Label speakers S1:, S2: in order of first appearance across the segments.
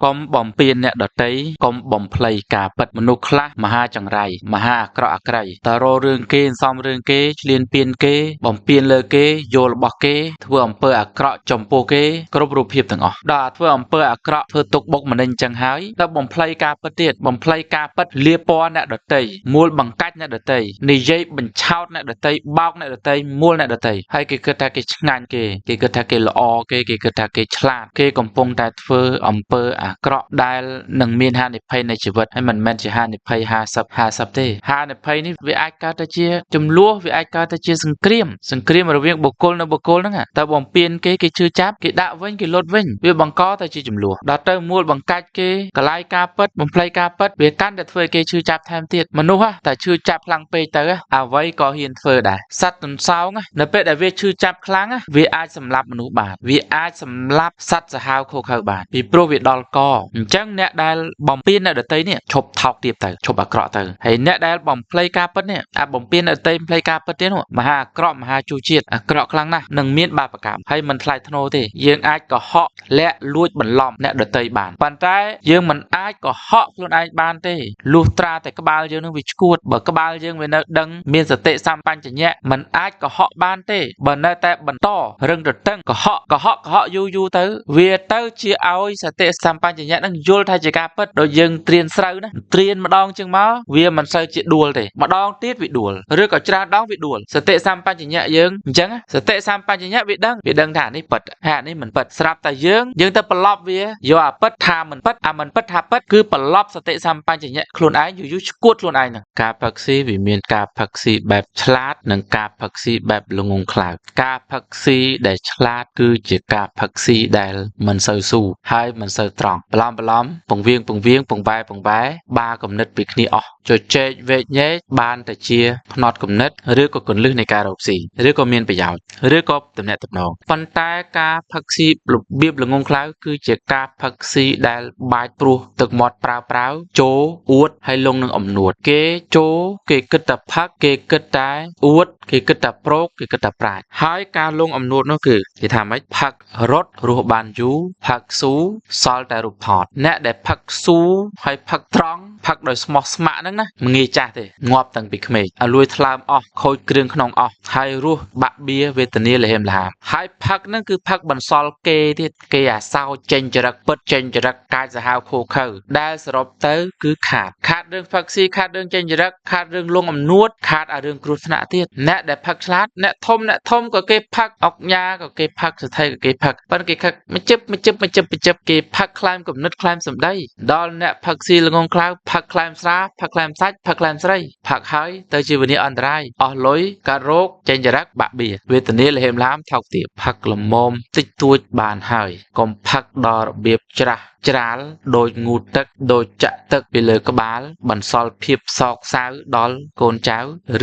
S1: កុំបំពានអ្នកដទៃកុំបំភ្លៃការពិតមនុស្សខ្លះមហាចង្រៃមហាអាក្រក់អាក្រីតើរករឿងគេសំរឿងគេឆ្លៀនពៀនគេបំពានលើគេយករបស់គេធ្វើអំពើអាក្រក់ចំពោះគេគ្រប់រូបភាពទាំងអស់ដល់ធ្វើអំពើអាក្រក់ធ្វើទុកបុកម្នេញចឹងហើយដល់បំភ្លៃការពិតទៀតបំភ្លៃការពិតលាពណ៌អ្នកដទៃមូលបង្កាច់អ្នកដទៃនិយាយបញ្ឆោតអ្នកដទៃបោកអ្នកដទៃមូលអ្នកដទៃហើយគេគិតថាគេឆ្ងាញ់គេគេគិតថាគេល្អគេគេគិតថាគេឆ្លាតគេកំពុងតែធ្វើអំពើអាក្រក់ដែលនឹងមានហានិភ័យនៃជីវិតហើយមិនមែនជាហានិភ័យ50 50ទេហានិភ័យនេះវាអាចកើតទៅជាចំនួនវាអាចកើតទៅជាសង្គ្រាមសង្គ្រាមរវាងបុគ្គលនិងបុគ្គលហ្នឹងតើបំពេញគេគេជឿចាប់គេដាក់វិញគេលុតវិញវាបង្កទៅជាចំនួនដល់ទៅមូលបង្កាច់គេកលាយការពិតបំភ្លៃការពិតវាកាន់តែធ្វើគេឈឺចាប់ថែមទៀតមនុស្សតែឈឺចាប់ខ្លាំងពេកទៅអ្វីក៏ហ៊ានធ្វើដែរសត្វទន្សោងនៅពេលដែលវាឈឺចាប់ខ្លាំងវាអាចសម្លាប់មនុស្សបានវាអាចសម្លាប់សត្វសាហាវឃោឃៅបានពីព្រោះវាដល់កអញ្ចឹងអ្នកដែលបំពេញអ្នកដទៃនេះឈប់ថោកទាបទៅឈប់អាក្រក់ទៅហើយអ្នកដែលបំភ្លៃការពិតនេះអាបំពេញអ្នកដទៃបំភ្លៃការពិតទៀតនោះមហាអាក្រក់មហាជួជាតិអាក្រក់ខ្លាំងណាស់នឹងមានបាបកម្មហើយមិនថ្លៃថ្នូរទេយើងអាចកុហកលាក់លួចបន្លំអ្នកដទៃបានប៉ុន្តែយើងមិនអាចកុហកខ្លួនឯងបានទេលុះត្រាតែក្បាលយើងនឹងវាឈួតបើក្បាលយើងវានៅដឹងមានសតិសម្បញ្ញៈមិនអាចកុហកបានទេបើនៅតែបន្តរឹងទទឹងកុហកកុហកកុហកយូរយូរទៅវាទៅជាឲ្យសតិសម្បញ្ញៈនឹងយល់ថាជាការពិតដូចយើងត្រៀនស្រូវណាត្រៀនម្ដងជាងមកវាមិនសូវជាដួលទេម្ដងទៀតវាដួលឬក៏ច្រើនដងវាដួលសតិសម្បញ្ញៈយើងអញ្ចឹងសតិសម្បញ្ញៈវាដឹងវាដឹងថានេះពិតហានេះមិនពិតស្រាប់តែយើងយើងទៅប្រឡប់វាយកអាពិតថាមិនពិតអាមិនពិតថាពិតគឺប្រឡប់សតិសម្បញ្ញៈខ្លួនឯងយូរយូរឈួតខ្លួនឯងហ្នឹងការផឹកស៊ីវាមានការផឹកស៊ីបែបឆ្លាតនិងការផឹកស៊ីបែបល្ងងខ្លៅការផឹកស៊ីដែលឆ្លាតគឺជាការផឹកស៊ីដែលមិនសូវស៊ូហើយមិនសូវត្រង់បន្លំបន្លំពងវៀងពងវៀងពងវែពងវែបាគំនិតពីគ្នាអស់ជជែកវែកញែកបានតែជាផ្នត់គំនិតឬក៏គន្លឹះនៃការរកស៊ីឬក៏មានប្រយោជន៍ឬក៏តំណែងតំណងប៉ុន្តែការផឹកស៊ីរបៀបល្ងងខ្លៅគឺជាការផឹកស៊ីដែលបាចព្រោះទឹកមាត់ប្រាវប្រាវចូលអួតហើយលងនឹងអំនួតគេចូលគេគិតតែផឹកគេគិតតែអួតគេគិតតែប្រោកគេគិតតែប្រាជ្ញហើយការលងអំនួតនោះគឺគេថាម៉េចផឹករត់រស់បានយូរផឹកស៊ូសល់តែរូបថតអ្នកដែលផឹកស៊ូហើយផឹកត្រង់ផឹកដោយស្មោះស្ម័គ្រហ្នឹងណាមិនងាយចាស់ទេងាប់តាំងពីក្មេងឲ្យលួយថ្លើមអស់ខូចគ្រឿងក្នុងអស់ហើយរស់បាក់បៀវេទនាលហេមលហាមហើយផឹកហ្នឹងគឺផឹកបន្សល់គេទៀតគេអាសោចេញចរិតពិតចេញចរិតកាចសាហាវខូខើដែលសរុបទៅគឺខាតខាតរឿងផឹកស៊ីខាតរឿងចេញចរិតខាតរឿងលងអំនួតខាតអារឿងគ្រោះថ្នាក់ទៀតអ្នកដែលផឹកឆ្លាតអ្នកធំអ្នកធំក៏គេផឹកអុកញ៉ាក៏គេផឹកសថីក៏គេផឹកប៉ុន្តែគេផឹកមួយជិបមួយជិបមួយជិបមួយជិបគេផឹកក្លែមគំនិតក្លែមសម្ដីដល់អ្នកផឹកស៊ីល្ងងខ្លៅផឹកក្លែមស្រាផឹកក្លែមសាច់ផឹកក្លែមស្រីផឹកហើយទៅជាវិនិច្ឆ័យអន្តរាយអស់លុយកើតរោគចេញចរិតបាក់បៀវេទនាលហេមឡាមថោកទាបផឹកល្មមតិចតួចបានហើយកុំផឹកដល់របៀបច្រាស់ច្រាលដូចងូតទឹកដូចចាក់ទឹកពីលើក្បាលបន្សល់ភាពសោកសៅដល់កូនចៅ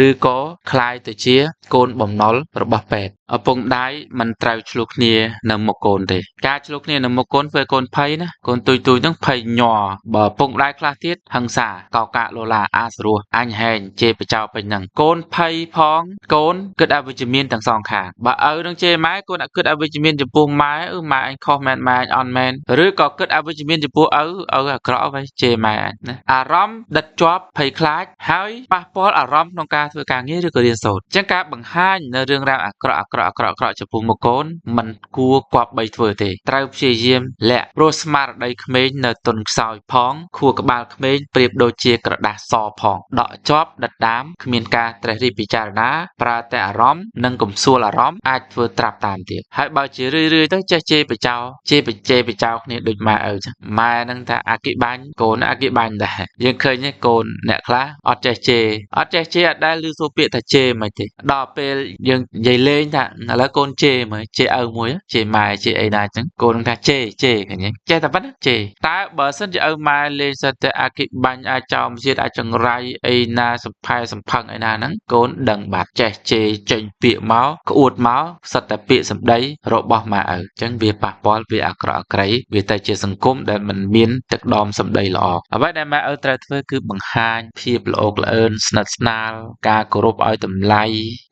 S1: ឬក៏คล้ายទៅជាកូនបំណុលរបស់ពេទ្យឪពុកម្ដាយមិនត្រូវឆ្លោះគ្នានៅមុខកូនទេការឆ្លោះគ្នានៅមុខកូនធ្វើកូនភ័យណាកូនទុយទុយហ្នឹងភ័យញ័របើឪពុកម្ដាយខ្លះទៀតហឹង្សាកោកាលោឡាអាសរោះអញហែងជេរបចោពេញហ្នឹងកូនភ័យផងកូនគិតអវិជ្ជមានទាំងសងខាងបើឪនឹងជេរម៉ែកូនគិតអវិជ្ជមានចំពោះម៉ែអឺម៉ែអញខុសមែនម៉ែអញអន់មែនឬក៏គិតអវិជ្ជមានចំពោះឪឪអាក្រក់អ្វីជេរម៉ែអញណាអារម្មណ៍ដិតជាប់ភ័យខ្លាចហើយប៉ះពាល់អារម្មណ៍ក្នុងការធ្វើការងារឬក៏រៀនសូត្រអញ្ចឹងការបង្ហាញនៅរឿងរ៉ាវអាក្រក់អាក្រក់អាក្រក់អាក្រក់ចំពោះមុខកូនមិនគួរគប្បីធ្វើទេត្រូវព្យាយាមលាក់ព្រោះស្មារតីក្មេងនៅទន់ខ្សោយផងខួរក្បាលក្មេងប្រៀបដូចជាក្រដាសសផងដកជាប់ដិតដាមគ្មានការត្រេះរិះពិចារណាប្រើតែអារម្មណ៍និងកំសួលអារម្មណ៍អាចធ្វើត្រាប់តាមទៀតហើយបើជារឿយៗទៅចេះជេរបចោជេរបជេរបចោគ្នាដូចម៉ែឪចឹងម៉ែនឹងថាអាគិបាញ់កូនអាគិបាញ់ដែរយើងឃើញកូនអ្នកខ្លះអត់ចេះជេរអត់ចេះជេរអត់ដែលឮសូរពាក្យថាជេរមិនទេដល់ពេលយើងនិយាយលេងថាឥឡូវកូនជេរមើលជេរឪមួយជេរម៉ែជេរអីណាចឹងកូននឹងថាជេរជេរឃើញចេះតែប៉ុណ្ណាជេរតែបើសិនជាឪម៉ែលេងសិតតែអាគិបាញ់អាចោមជាតិអាចចង្រៃអីណាសំផែសំផឹងអីណាហ្នឹងកូនដឹងបាត់ចេះជេរចេញពាក្យមកក្អួតមកសិតតែពាក្យសម្ដីរបស់ម៉ែឪអញ្ចឹងវាប៉ះពាល់វាអាក្រក់អាក្រីវាទៅជាសង្គម មដែលមិនមានទឹកដមសម្ដីល្អអ្វីដែលម៉ែឪត្រូវធ្វើគឺបង្ហាញភាពល្អកល្អឿនស្និទ្ធស្នាលការគោរពឲ្យតម្លៃ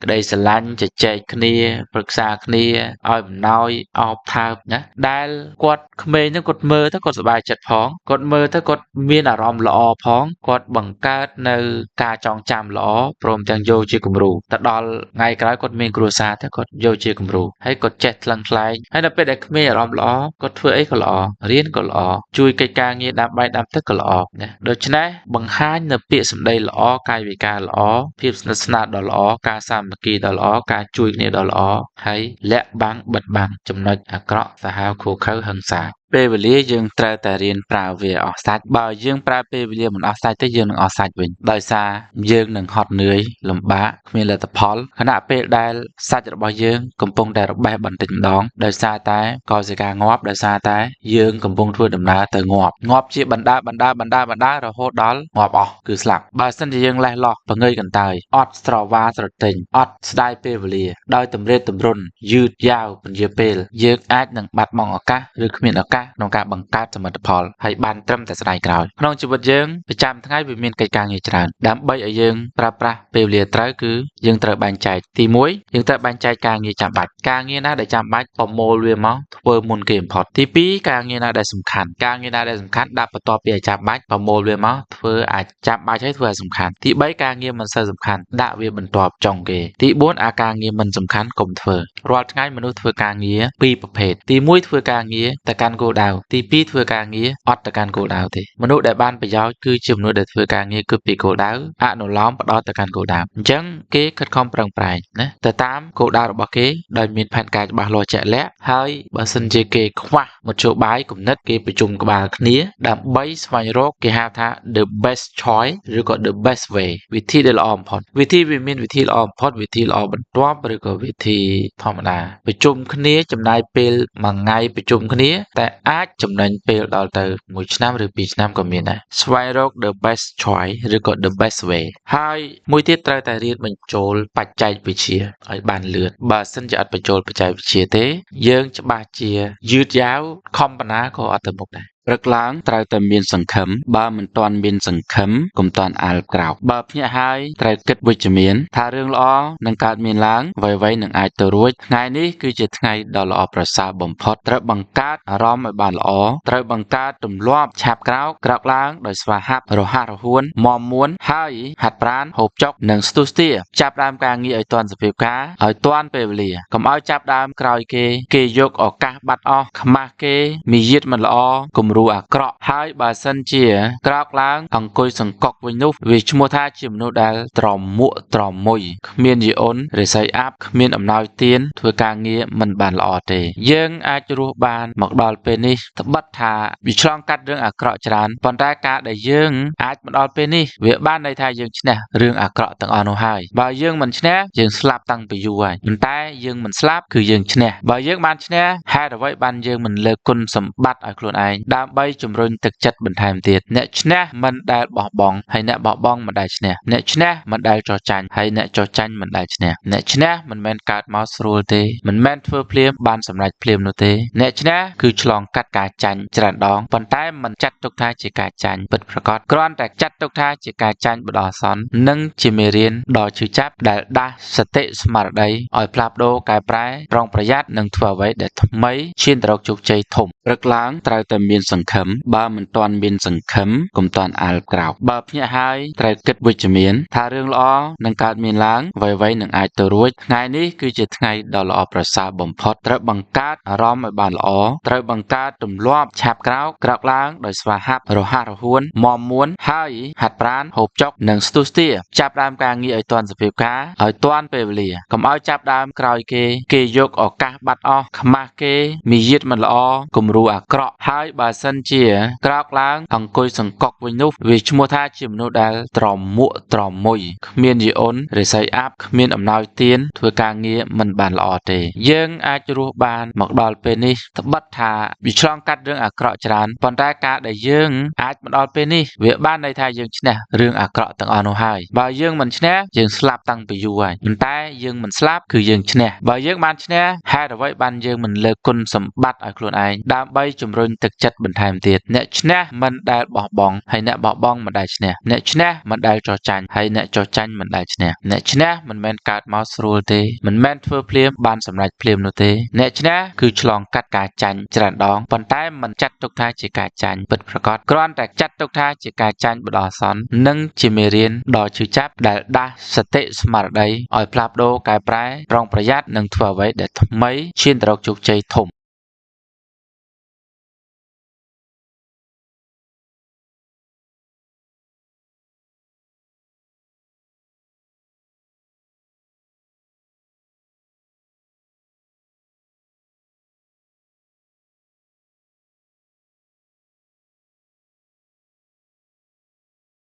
S1: ក្តីស្រឡាញ់ជជែកគ្នាប្រឹក្សាគ្នាឲ្យអំណោយអោបថើបណាដែលគាត់ក្មេងហ្នឹងគាត់មើលទៅគាត់សប្បាយចិត្តផងគាត់មើលទៅគាត់មានអារម្មណ៍ល្អផងគាត់បង្កើតនៅការចងចាំល្អព្រមទាំងយកជាគំរូទៅដល់ថ្ងៃក្រោយគាត់មានគ្រួសារទៅគាត់យកជាគំរូហើយគាត់ចេះថ្លឹងថ្លែងហើយនៅពេលដែលក្មេងអារម្មណ៍ល្អគាត់ធ្វើអីក៏ល្អរៀនក៏ល្អជួយកិច្ចការងារដាំបាយដាំទឹកក៏ល្អណាដូច្នេះបង្ហាញនៅពាក្យសម្ដីល្អកាយវិការល្អភាពស្និទ្ធស្នាលដ៏ល្អការសាមគ្គីដ៏ល្អការជួយគ្នាដ៏ល្អហើយលាក់បាំងបិទបាំងចំណុចអាក្រក់សាហាវឃោរឃៅហិង្សាពេលវេលាយើងត្រូវតែរៀនប្រើវាអស់សាច់បើយើងប្រើពេលវេលាមិនអស់សាច់ទេយើងនឹងអស់សាច់វិញដោយសារយើងនឹងហត់នឿយលំបាកគ្មានលទ្ធផលខណៈពេលដែលសាច់របស់យើងកំពុងតែរបេះបន្តិចម្ដងដោយសារតែកោសិកាងាប់ដោយសារតែយើងកំពុងធ្វើដំណើរទៅងាប់ងាប់ជាបណ្ដាបណ្ដាបណ្ដាបណ្ដារហូតដល់ងាប់អស់គឺស្លាប់បើសិនជាយើងលេះលោះបង្ងើយកន្តើយអត់ស្រវាស្រទិញអត់ស្ដាយពេលវេលាដោយតម្រៀបតម្រុនយឺតយ៉ាវពន្យាពេលយើងអាចនឹងបាត់បង់ឱកាសឬគ្មានឱកាសក្នុងការបង្កើតសមិទ្ធផលហើយបានត្រឹមតែស្ដាយក្រោយក្នុងជីវិតយើងប្រចាំថ្ងៃវាមានកិច្ចការងារច្រើនដើម្បីឲ្យយើងប្រើប្រាស់ពេលវេលាត្រូវគឺយើងត្រូវបែងចែកទី1យើងត្រូវបែងចែកការងារចាំបាច់ការងារណាដែលចាំបាច់ប្រមូលវាមកធ្វើមុនគេបំផុតទី2ការងារណាដែលសំខាន់ការងារណាដែលសំខាន់ដាក់បន្ទាប់ពីឲ្យចាំបាច់ប្រមូលវាមកធ្វើអាចចាំបាច់ហើយធ្វើឲ្យសំខាន់ទី3ការងារមិនសូវសំខាន់ដាក់វាបន្ទាប់ចុងគេទី4អាការងារមិនសំខាន់កុំធ្វើរាល់ថ្ងៃមនុស្សធ្វើការងារពីរប្រភេទទី1ធ្វើការងារទៅកាន់គោលដៅទី2ធ្វើការងារអត់ទៅកាន់គោលដៅទេមនុស្សដែលបានប្រយោជន៍គឺជាមនុស្សដែលធ្វើការងារគឺពីគោលដៅអនុលោមផ្ដោតទៅកាន់គោលដៅអញ្ចឹងគេខិតខំប្រឹងប្រែងណាទៅតាមគោលដៅរបស់គេដោយមានផែនការច្បាស់លាស់ជាក់លាក់ហើយបើសិនជាគេខ្វះមធ្យោបាយគំនិតគេប្រជុំក្បាលគ្នាដើម្បីស្វែងរកគេហៅថា the best choice ឬក៏ the best way វិធីដែលល្អបំផុតវិធីវាមានវិធីល្អបំផុតវិធីល្អបន្ទាប់ឬក៏វិធីធម្មតាប្រជុំគ្នាចំណាយពេលមួយថ្ងៃប្រជុំគ្នាតែអាចចំណេញពេលដល់ទៅ1ឆ្នាំឬ2ឆ្នាំក៏មានដែរស្វែងរក the best choice ឬក៏ the best way ហើយមួយទៀតត្រូវតែរៀនបញ្ចូលបច្ចេកវិទ្យាឲ្យបានលឿនបើសិនជាអត់បញ្ចូលបច្ចេកវិទ្យាទេយើងច្បាស់ជាយឺតយ៉ាវខំបណ្ណាក៏អត់ទៅមុខដែរព្រឹកឡើងត្រូវតែមានសង្ឃឹមបើមិនទាន់មានសង្ឃឹមកុំទាន់អាលក្រោកបើភ្ញាក់ហើយត្រូវគិតវិជ្ជមានថារឿងល្អនឹងកើតមានឡើងអ្វីៗនឹងអាចទៅរួចថ្ងៃនេះគឺជាថ្ងៃដ៏ល្អប្រសើរបំផុតត្រូវបង្កើតអារម្មណ៍ឲ្យបានល្អត្រូវបង្កើតទម្លាប់ឆាប់ក្រោកក្រោកឡើងដោយស្វាហាប់រហ័សរហួនមាំមួនហើយហាត់ប្រាណហូបចុកនិងស្ទុះស្ទាចាប់ដើមការងារឲ្យទាន់សភាពការឲ្យទាន់ពេលវេលាកុំឲ្យចាប់ដើមក្រោយគេគេយកឱកាសបាត់អស់ខ្មាស់គេមាយាទមិនល្អគំរូអាក្រក់ហើយបើសិនជាក្រោកឡើងអង្គុយសង្កុកវិញនោះវាឈ្មោះថាជាមនុស្សដែលត្រមួកត្រមុយគ្មានយីអ៊ុនរិស័យអាប់គ្មានអំណោយទានធ្វើការងារមិនបានល្អទេយើងអាចរស់បានមកដល់ពេលនេះត្បិតថាវាឆ្លងកាត់រឿងអាក្រក់ច្រើនប៉ុន្តែការដែលយើងអាចមកដល់ពេលនេះវាបានន័យថាយើងឈ្នះរឿងអាក្រក់ទាំងអស់នោះហើយបើយើងមិនឈ្នះយើងស្លាប់តាំងពីយូរហើយប៉ុន្តែយើងមិនស្លាប់គឺយើងឈ្នះបើយើងបានឈ្នះហេតុអ្វីបានយើងមិនលើកគុណសម្បត្តិឲ្យខ្លួនឯងដើម្បីជំរុញទឹកចិត្តបន្ថែមទៀតអ្នកឈ្នះមិនដែលបោះបង់ហើយអ្នកបោះបង់មិនដែលឈ្នះអ្នកឈ្នះមិនដែលចោះចាញ់ហើយអ្នកចោះចាញ់មិនដែលឈ្នះអ្នកឈ្នះមិនមែនកើតមកស្រួលទេមិនមែនធ្វើភ្លាមបានសម្រេចភ្លាមនោះទេអ្នកឈ្នះគឺឆ្លងកាត់ការចាញ់ច្រើនដងប៉ុន្តែមិនចាត់ទុកថាជាការចាញ់ពិតប្រាកដគ្រាន់តែចាត់ទុកថាជាការចាញ់បណ្ដោះអាសន្ននិងជាមេរៀនដ៏ឈឺចាប់ដែលដាស់សតិស្មារតីឲ្យផ្លាស់ប្ដូរកែប្រែប្រុងប្រយ័ត្ននិងធ្វើអ្វីដែលថ្មីឈានទៅរកជោគជ័យធំព្រឹកឡើងត្រូវតែមានសង្ឃឹមបើមិនទាន់មានសង្ឃឹមកុំទាន់អាលក្រោកបើភ្ញាក់ហើយត្រូវគិតវិជ្ជមានថារឿងល្អនឹងកើតមានឡើងអ្វីៗនឹងអាចទៅរួចថ្ងៃនេះគឺជាថ្ងៃដ៏ល្អប្រសើរបំផុតត្រូវបង្កើតអារម្មណ៍ឲ្យបានល្អត្រូវបង្កើតទម្លាប់ឆាប់ក្រោកក្រោកឡើងដោយស្វាហាប់រហ័សរហួនមាំមួនហើយហាត់ប្រាណហូបចុកនិងស្ទុះស្ទាចាប់ដើមការងារឲ្យទាន់សភាពការឲ្យទាន់ពេលវេលាកុំឲ្យចាប់ដើមក្រោយគេគេយកឱកាសបាត់អស់ខ្មាស់គេមាយាទមិនល្អគំរូអាក្រក់ហើយបើសិនជាក្រោកឡើងអង្គុយសង្កុកវិញនោះវាឈ្មោះថាជាមនុស្សដែលត្រមួកត្រមុយគ្មានយីអ៊ុនរិស័យអាប់គ្មានអំណោយទានធ្វើការងារមិនបានល្អទេយើងអាចរស់បានមកដល់ពេលនេះត្បិតថាវាឆ្លងកាត់រឿងអាក្រក់ច្រើនប៉ុន្តែការដែលយើងអាចមកដល់ពេលនេះវាបានន័យថាយើងឈ្នះរឿងអាក្រក់ទាំងអស់នោះហើយបើយើងមិនឈ្នះយើងស្លាប់តាំងពីយូរហើយប៉ុន្តែយើងមិនស្លាប់គឺយើងឈ្នះបើយើងបានឈ្នះហេតុអ្វីបានយើងមិនលើកគុណសម្បត្តិឲ្យខ្លួនឯងដើម្បីជំរុញទឹកចិត្តបន្ បន្ថែមទៀតអ្នកឈ្នះមិនដែលបោះបង់ហើយអ្នកបោះបង់មិនដែលឈ្នះអ្នកឈ្នះមិនដែលចោះចាញ់ហើយអ្នកចោះចាញ់មិនដែលឈ្នះអ្នកឈ្នះមិនមែនកើតមកស្រួលទេមិនមែនធ្វើភ្លាមបានសម្រេចភ្លាមនោះទេអ្នកឈ្នះគឺឆ្លងកាត់ការចាញ់ច្រើនដងប៉ុន្តែមិនចាត់ទុកថាជាការចាញ់ពិតប្រាកដគ្រាន់តែចាត់ទុកថាជាការចាញ់បណ្ដោះអាសន្ននិងជាមេរៀនដ៏ឈឺចាប់ដែលដាស់សតិស្មារតីឲ្យផ្លាស់ប្ដូរកែប្រែប្រុងប្រយ័ត្ននិងធ្វើអ្វីដែលថ្មីឈានទៅរកជោគជ័យធំ។